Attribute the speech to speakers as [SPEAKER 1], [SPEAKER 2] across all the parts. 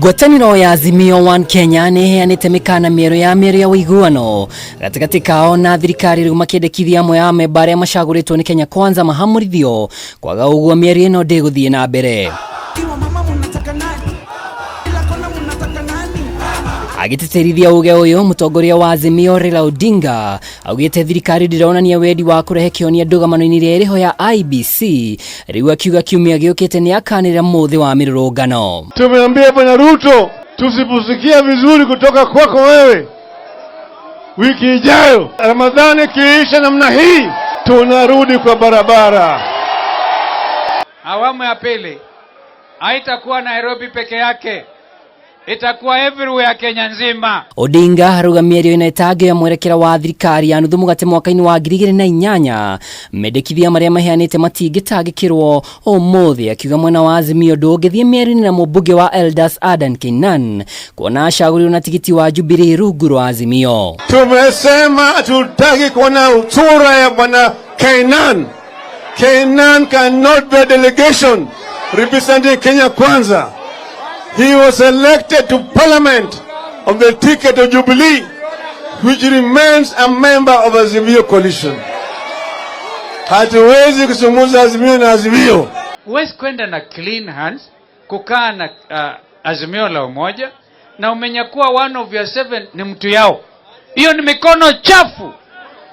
[SPEAKER 1] Ngwatanĩro ya Azimio One Kenya nĩ ĩheanĩte mĩkana mĩerũ ya mĩario ya ũiguano gatagatĩ kao na thirikari, rĩu makĩendekithia amwe a amemba arĩa macagũrĩtwo nĩ Kenya Kwanza mahamũrithio, kwaga ũguo mĩario ĩno ndĩgũthiĩ na mbere. Agĩtĩtĩrithia uge ũyũ, mũtongoria wa Azimio Raila Odinga augĩte thirikari ndĩronania wendi wa kũrehe kĩhonia ndũgamano-inĩ ĩrĩa ĩrĩho ya IEBC. Rĩu akiuga kiumia gĩũkĩte nĩ akanĩrĩra mũthĩ wa mĩrũrũngano.
[SPEAKER 2] Tumeambia Bwana Ruto, tusiposikia vizuri kutoka kwako wewe wiki ijayo, Ramadhani ikiisha namna hii, tunarudi kwa barabara.
[SPEAKER 3] Awamu ya pili haitakuwa Nairobi peke yake, itakuwa everywhere Kenya nzima.
[SPEAKER 1] Odinga arauga mĩario ĩno ĩtangĩoya mwerekera wa thirikari ya nuthu mũgate mwaka-inĩ wa 2008, mendekithia marĩa maheanĩte matingĩtangĩkĩrwo ũmũthĩ. Akiuga mwena wa Azimio ndũngĩthiĩ mĩario-inĩ na mũmbunge wa Eldas Adan Keynan kuona acagũrirwo na tigiti wa Jubilee rungu rwa Azimio.
[SPEAKER 2] Tumesema hatutaki kuona sura ya Bwana Keynan. Keynan cannot be a delegation representing Kenya Kwanza. He was elected to parliament on the ticket of Jubilee, which remains a member of Azimio coalition. Hatuwezi kuzungumza Azimio na Azimio.
[SPEAKER 3] Huwezi kwenda na clean hands kukaa na Azimio la Umoja na umenyakua one of your seven ni mtu yao. Hiyo ni mikono chafu.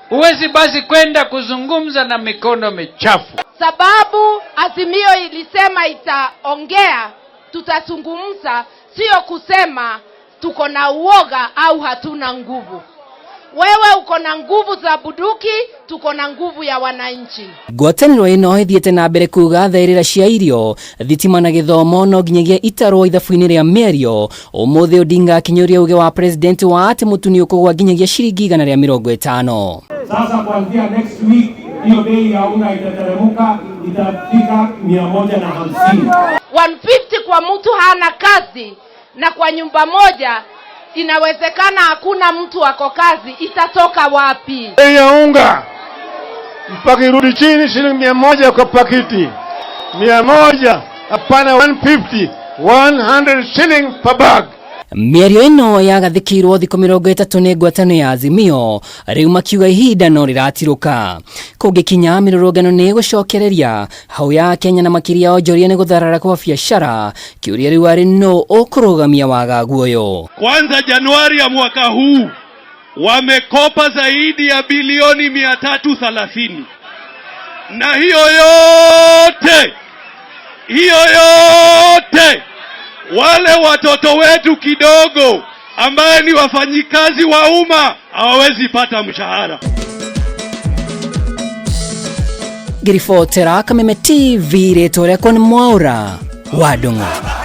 [SPEAKER 3] Huwezi basi kwenda kuzungumza na mikono michafu.
[SPEAKER 4] Sababu Azimio ilisema itaongea, tutazungumza, sio kusema tuko na uoga au hatuna nguvu. Wewe uko na nguvu za bunduki, tuko na nguvu ya wananchi.
[SPEAKER 1] Ngwatanĩro ĩno ĩthiĩte na mbere kuga therera cia irio, thitima na gĩthomo no nginyagia itarwo ithabu-inĩ rĩa mĩario. Ũmũthĩ Odinga akinyũria uge wa president wa atĩ mũtu nĩ ũkũgwa nginyagia ciringi 150.
[SPEAKER 5] Sasa kuanzia next week hiyo bei ya unga itateremka, itafika 150.
[SPEAKER 4] 150 kwa mtu hana kazi, na kwa nyumba moja inawezekana hakuna mtu ako kazi, itatoka wapi?
[SPEAKER 2] Bei ya unga mpaka irudi chini shilingi 100 kwa pakiti, 100, hapana 150, 100 shilling per bag.
[SPEAKER 1] Mĩario ĩno yagathĩkĩirwo thikũ 30 nĩ ngwatanĩro ya Azimio, rĩu makiuga ihinda no rĩratirũka. Kũngĩkinya mĩrũrũngano nĩ ĩgũcokereria hau ya Kenya na makĩria onjoria nĩ gũtharara kwa biacara. Kĩũria rĩu arĩ no ũkũrũgamia wagagu ũyũ.
[SPEAKER 6] Kwanza Januari ya mwaka huu wamekopa zaidi ya bilioni 330, na hiyo yote wale watoto wetu kidogo ambaye ni wafanyikazi wa umma hawawezi pata mshahara.
[SPEAKER 1] Ngĩribotera Kameme TV, rĩtwa rĩakwa nĩ Mwaũra wa Ndung'u.